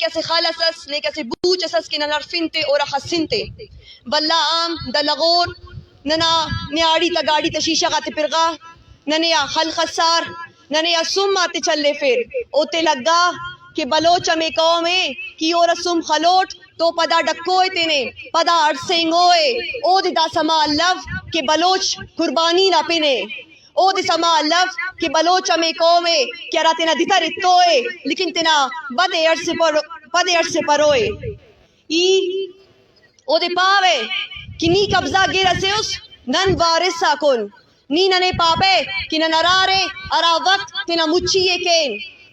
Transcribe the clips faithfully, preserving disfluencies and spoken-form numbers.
اسہ خل اس ئس، نے کہ اسہ بوچ اس ئس کہ نن ہرفن تے اور خسن تے۔ بھلا عام دا لغور ننا نیاڑی تا گاڑی تا شیشہ غاتے پرغا، ننے آ خل خسار، ننے آ سم آتے چلیفر۔ اوتے لگا کہ بلوچ ہمے قوم ءِ کہ ای اور سم خلوٹ تو پدا ڈکو ءِ تینے، پدا ہڑسینگو ءِ۔ اودے دا سما الو کہ بلوچ قربانی نا پن ءِ۔ اودے سما الو کہ بلوچ ہمے قوم ءِ کہ ہرا تینا دتر ایتو ءِ، لیکن تینا بد ءِ ہڑسپر-، پد ءِ ہڑسپرو ءِ۔ ای اودے پاوہ کہ نی قبضہ گر ئسے اس، نن وارث آکن۔ نی ننے پاپہ کہ نن ہرارے ہرا وخت تینا مچی ءِ کین۔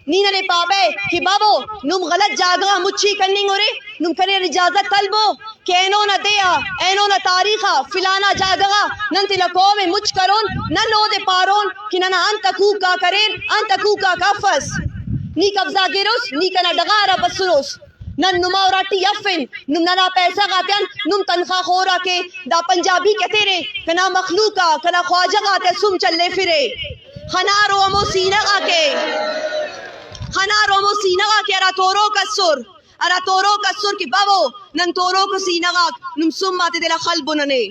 نی ننے پاپہ کہ بابو، نم غلط جاگہ غا مچی کننگ ارے، نم کنے اجازت طلبو کہ اینو نا دے آ، اینو نا تاریخ آ، فلانا جاگہ غا نن تینا قوم ءِ مچ کرون، نن اودے پارون کہ ننا انت حقوق آک اریر، انت حقوق آک افس۔ نی قبضہ گر اس، نی کنا ڈغار آ بسروس۔ نن نما اراٹی افن، نم ننا پیسہ غاتیان نم تنخواہ خوراکے، دا پنجابی کتیرے، کنا مخلوق آ، کنا خواجہ غاتیا سم چلیفرے۔ خنارو ہمو سینہ غاکے، خنارو ہمو سینہ غاکے ہرا توروک اسر، ہرا توروک اسر کہ بابو، نن توروک سینہ غاک، نم سم آتے دلا خلبو ننے۔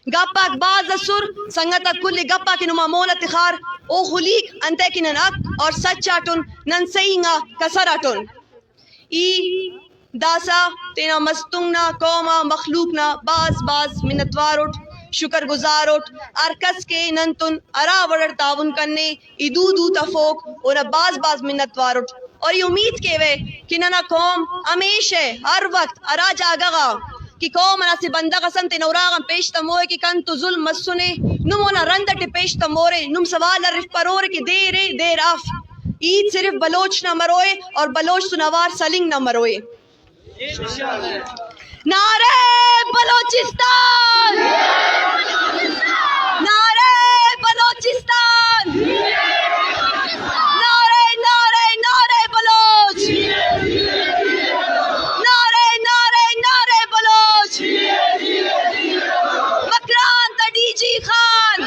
گپ آک بھاز ئسر، سنگت آک کل ءِ گپ آک نما مون آ تخار، او خلیک انتئے کہ نن حق اور سچ آٹن، نن صحیح انگا کسر آٹن۔ ای داسہ تینا مستونگ نا، قوم آ، مخلوق نا بھاز بھاز منت وار اٹ، شکر گزار اٹ، ہر کس کہ نن تون ہرا وڑ اٹ تعاون کنے، ای دو دو تفوک، اونا بھاز بھاز منت وار اٹ۔ اور ای امید کیوہ کہ ننا قوم ہمیشہ ہر وخت ہرا جاگہ غا کہ قوم انا اسہ بندغ اس انت تینا اراغان پیش تموئے کہ کن تو ظلم مسنے، نم اونا رند اٹی پیش تمورے، نم سوال ہرفپرورے کہ دیر اے، دیر اف۔ ہیت صرف بلوچ نا مروئے اور بلوچ تون اوار سلنگ نا مروئے۔ نعرہ بلوچستان! نعرہ بلوچستان! نعرہ، نعرہ، نعرہ بلوچ! نعرہ، نعرہ، نعرہ بلوچ! مکران تا ڈی جی خان!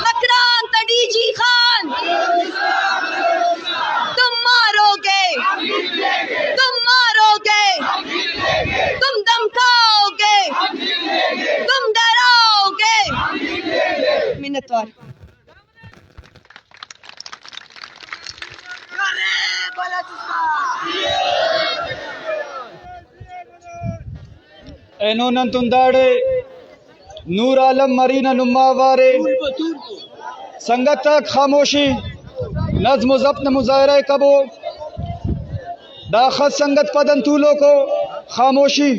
مکران تا ڈی جی خان! تم مارو گے، تم مارو گے، تم دھمکاؤ گے، تم ڈراؤ گے۔ منت وار۔ اینو نن تون داڑے نور عالم مرینہ نما اوارے۔ سنگت آک خاموشی، نظم و ضبط نا مظاہرہ ءِ کبو۔ داخس سنگت پدن تولوکو، خاموشی۔